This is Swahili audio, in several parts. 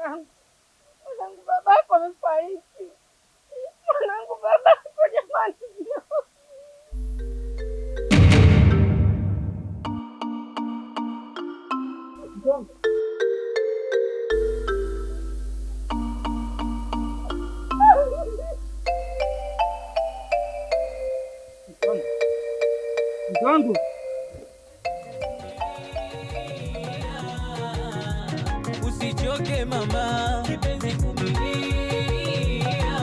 Mwanangu, mwanangu, babako amefariki. Mwanangu, babako jamani. Mke wangu. Usichoke mama, kipenzi kumilia,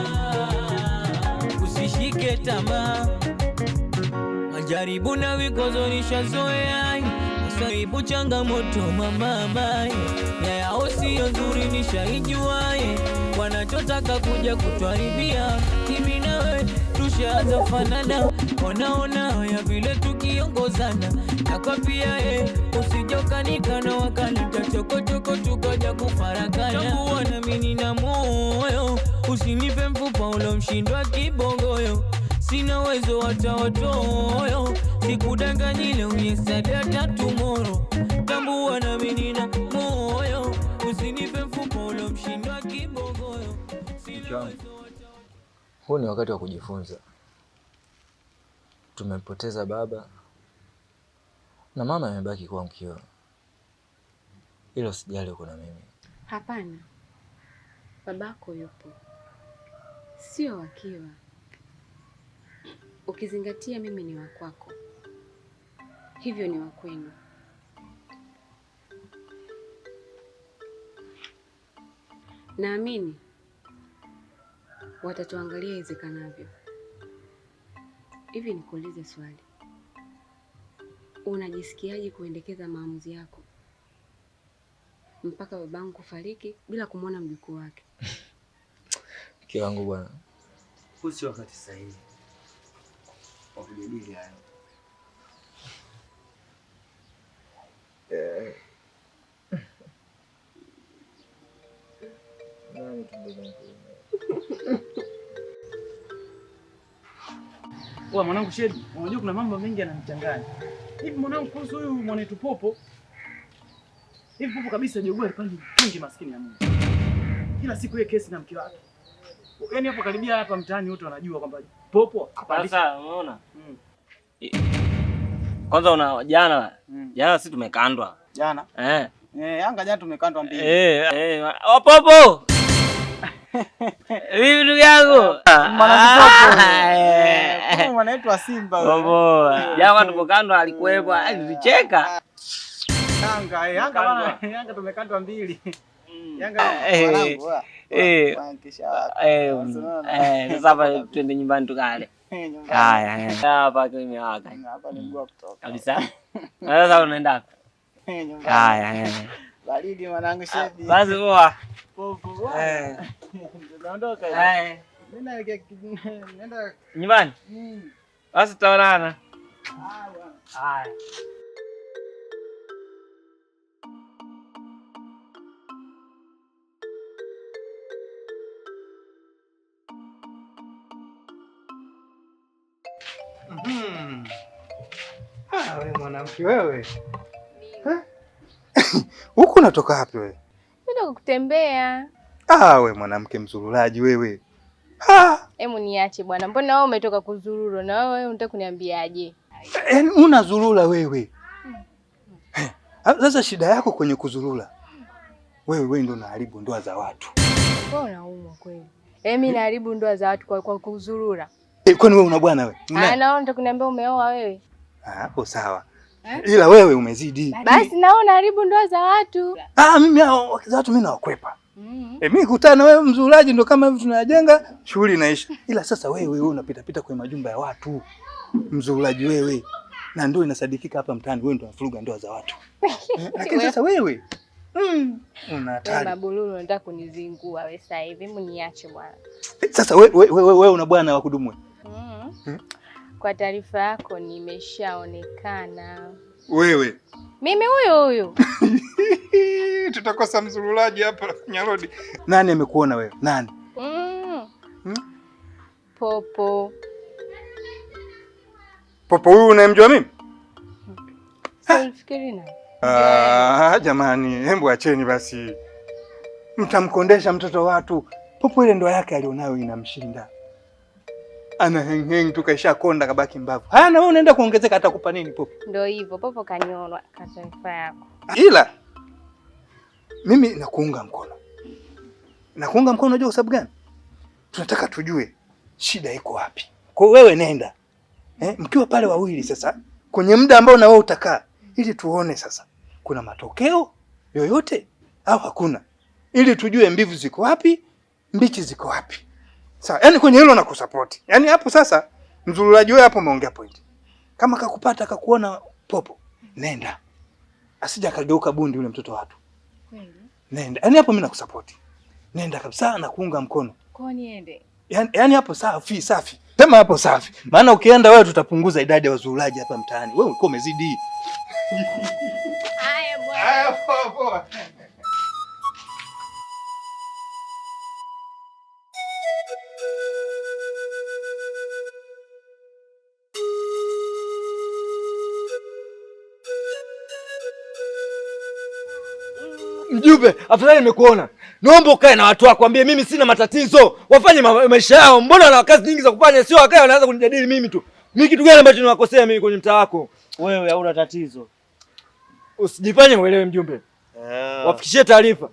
usishike tamaa, majaribu na vikwazo nishazoea, masaibu changamoto mama, ya yao sio nzuri nishaijuae, wanachotaka kuja kutuharibia, mimi nawe tushaanza fanana, wanaona ya vile tukiongozana, nakwambia usijokanikana wakaleta chokochoko tukaja kufarakana. Tambua na mimi nina moyo, usinipe mfupa ulomshindwa kibongoyo, sina uwezo hata watoyo, sikudanganyile uyesadia tatu moro. Tambua na mimi nina moyo, usinipe mfupa ulomshindwa kibongoyo, sina uwezo hata Huu ni wakati wa kujifunza. Tumempoteza baba na mama amebaki kuwa mkiwa, ila usijali, uko na mimi. Hapana, babako yupo, sio wakiwa. Ukizingatia mimi ni wa kwako, hivyo ni wa kwenu. Naamini watatuangalia iwezekanavyo. Hivi nikuulize swali, unajisikiaje kuendekeza maamuzi yako mpaka babangu kufariki bila kumwona mjukuu wake? Mke wangu bwana, Huu sio wakati sahihi wa kujadili hayo. Nani tumbo? Oa mwanangu Shedi, unajua kuna mambo mengi yananichanganya. Hivi mwanangu, kuhusu huyu mwanetu Popo. Hivi Popo kabisa jogoo alipanda mtungi, maskini ya Mungu. Kila siku yeye kesi na mke wake. Yaani hapo karibia hapa mtaani wote wanajua kwamba Popo hapandiki. Sasa unaona? Kwanza una jana, jana sisi tumekandwa. Jana? Eh. Eh, Yanga jana tumekandwa 2. Eh, eh, oh, Popo. Vipi ndugu yangu? Mwanangu Popo. Ah, eh. Huyu mwanaitwa Simba huyu. Popo. Jana tulipokandwa alikuwepo, tulicheka. Yanga, eh, Yanga bana, Yanga tumekandwa 2. Yanga Eh, mwanangu. Wa. eh. Kisha wapi? Eh, Unaona? eh, sasa hapa twende nyumbani tukale. Eh, nyumbani. Haya, eh. Hapa kimewaka. Hapa ni mguu wa kutoka. Kabisa. Sasa unaenda wapi? Eh, nyumbani. Haya, eh. Baridi mwanangu Shedi. Basi poa. Popo. Eh. Tunaondoka. Eh. Mimi naelekea nenda nyumbani. Basi tutaonana. Ah, bwana. Haya. Ah, wewe mwanamke wewe. Huku unatoka wapi wewe? Nenda kutembea. Ah, wewe mwanamke mzururaji wewe. Ah, Hebu niache bwana. Mbona wewe umetoka kuzurura na wewe unataka kuniambiaje? Yaani unazurura wewe. Sasa shida yako kwenye kuzurura. Wewe ndio unaharibu ndoa za watu. Wewe unaumwa kweli. Mimi naharibu ndoa za watu kwa kuzurura. Kwani wewe una bwana wewe? Ah, na wewe unataka kuniambia umeoa wewe? Ah, hapo sawa. Eh? Ila wewe umezidi. Basi naona haribu ndoa za watu. Ah, mimi hao za watu mimi nawakwepa. Mimi kutana na wewe mzuraji ndo kama hivi tunajenga shughuli inaisha. Ila sasa wewe unapita pita kwenye majumba ya watu. Mzuraji wewe. Na ndio inasadikika hapa mtaani wewe ndo unavuruga ndoa za watu. Lakini sasa wewe una hatari. Mabululu unataka kunizingua wewe sasa hivi. Hebu niache bwana. Sasa wewe una bwana wa kudumu wewe? Kwa taarifa yako nimeshaonekana. Wewe. Mimi huyu huyu. Tutakosa mzururaji hapa Nyarodi. Nani amekuona wewe? Nani? Popo. Popo huyu unayemjua mimi? Usifikiri na. Ah, jamani, hebu acheni basi. Mtamkondesha mtoto watu. Popo ile ndoa yake alionayo inamshinda. Ana heng heng tu kaisha konda kabaki mbavu. Haya, na wewe unaenda kuongezeka, atakupa nini Popo? Ndio hivyo, Popo kanyolwa kwa taarifa yako. Ila mimi nakuunga mkono. Nakuunga mkono, unajua kwa sababu gani? Tunataka tujue shida iko wapi. Kwa hiyo wewe nenda. Mkiwa pale wawili sasa kwenye muda ambao na wewe utakaa ili tuone sasa kuna matokeo yoyote au hakuna, ili tujue mbivu ziko wapi, mbichi ziko wapi. Sawa, yani kwenye hilo nakusupport. Yani hapo sasa mzururaji wewe hapo umeongea point. Kama kakupata kakuona Popo, nenda. Asija akageuka bundi yule mtoto wa watu. Kweli? Nenda. Yani hapo mimi nakusupport. Nenda kabisa na kuunga mkono. Kwa niende. Yani hapo safi safi. Sema hapo safi. Maana ukienda wewe tutapunguza idadi ya wazururaji hapa mtaani. Wewe ulikuwa umezidi. Haya bwana. Haya, poa poa. Mjumbe, afadhali nimekuona. Naomba ukae na watu wako, ambie mimi sina matatizo. Wafanye maisha yao. Mbona wana kazi nyingi za kufanya, sio wakae wanaanza kunijadili mimi tu. Mimi kitu gani ambacho niwakosea mimi kwenye mtaa wako? Wewe hauna tatizo. Usijifanye uelewe mjumbe. Wafikishie taarifa.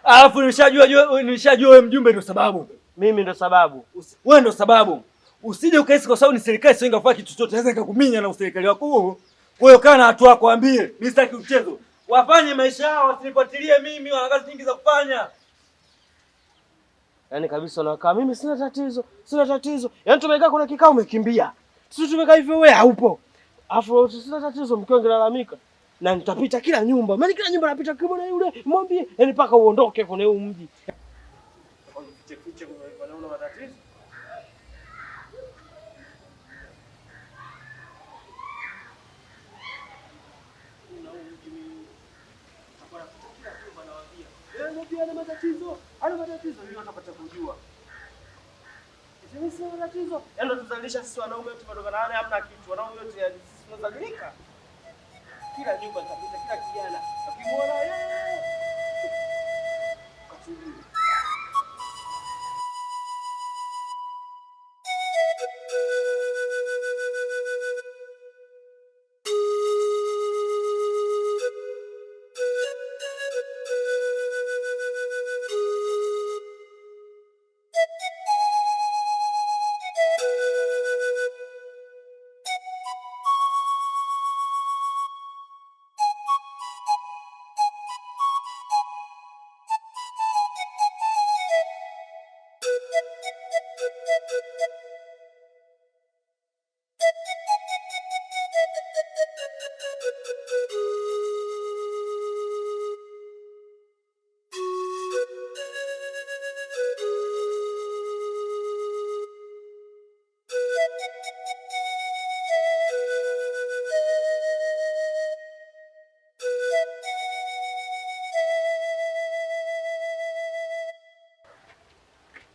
Alafu nimeshajua wewe mjumbe ndio sababu. Mimi ndo sababu. Wewe ndio sababu. Usije ukahisi kwa sababu ni serikali sio ingafanya kitu chochote, naweza nikakuminya na serikali wako huo. Kwa hiyo kaa na watu wako waambie, mimi sitaki mchezo. Wafanye maisha yao, wasinifuatilie mimi, wana kazi nyingi za kufanya. Yaani kabisa unakaa mimi sina tatizo, sina tatizo. Yaani tumekaa kuna kikao umekimbia. Sisi tumekaa hivyo wewe haupo. Alafu sina tatizo mkiwa ngilalamika. Na nitapita kila nyumba. Maana kila nyumba napita kwa bwana yule, mwambie yaani mpaka uondoke kwenye huu mji. Fiche fiche kwa una matatizo. Ana matatizo, ana matatizo, ili watapata kujua. Mimi sina matatizo. Yaani tuzalisha sisi wanaume wote tumetoka na hamna kitu. Wanaume wote yani sisi tunazalilika. Kila nyumba kabisa, kila kijana akimwona yeye. Katulia.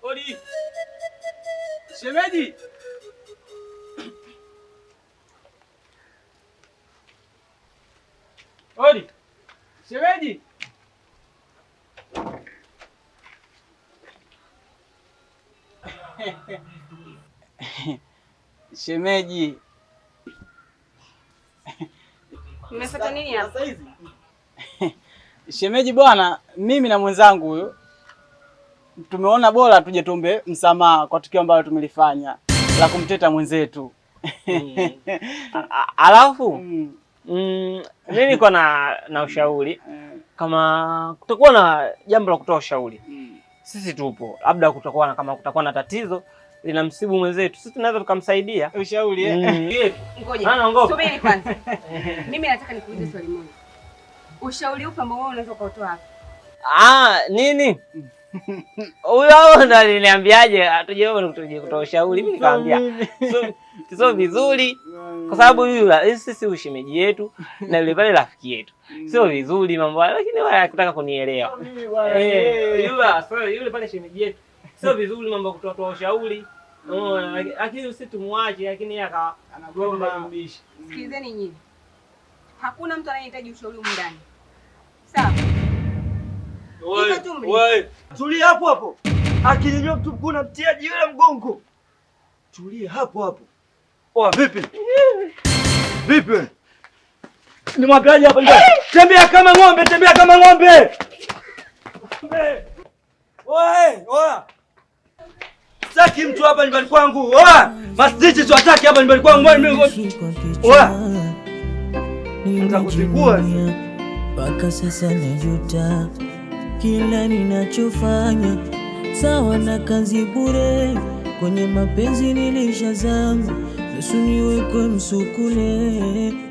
Odi. Shemeji. Odi. Shemeji. Shemeji. Mmefuata nini hapa? Shemeji bwana, mimi na mwenzangu huyu tumeona bora tuje tuombe msamaha kwa tukio ambalo tumelifanya la kumteta mwenzetu. Alafu mimi niko na ushauri, kama kutakuwa na jambo la kutoa ushauri, sisi tupo. Labda kutakuwa na kama kutakuwa na tatizo linamsibu mwenzetu, sisi tunaweza tukamsaidia. Ushauri eh? Ngoja. Ana ngopa. Subiri kwanza. Mimi nataka nikuulize swali moja. Ushauri upi ambao wewe unaweza ukautoa hapa? Ah, nini? Huyo hapo ndo aliniambiaje atuje kutoa ushauri. Mimi nikamwambia sio vizuri kwa sababu yule sisi ushemeji yetu na yule pale rafiki yetu. Sio vizuri mambo hayo, lakini wala hakutaka kunielewa. Yule yule pale shemeji yetu. Sio vizuri mambo ya kutoa ushauri. Unaona, lakini sisi tumwache, lakini yeye anagomba mbishi. Sikilizeni nyinyi. Hakuna mtu anayehitaji ushauri humu ndani. Sawa. Hivyo tu mli. Wewe, tulia hapo hapo. Akinyanyua mtu mguu namtia jiwe la mgongo. Tulia hapo hapo. Oa vipi? Vipi wewe? Nimwambiaje hapa nyumbani? Tembea kama ng'ombe, tembea kama ng'ombe. Ng'ombe. Oe, oa. Sitaki mtu hapa nyumbani kwangu. Oa! Masnitchi siwataki hapa nyumbani kwangu. Mbona mimi Oa! Nitakuzingua. Mpaka sasa najuta kila ninachofanya, sawa na kazi bure. Kwenye mapenzi nilishazama, nusu niwekwe msukule.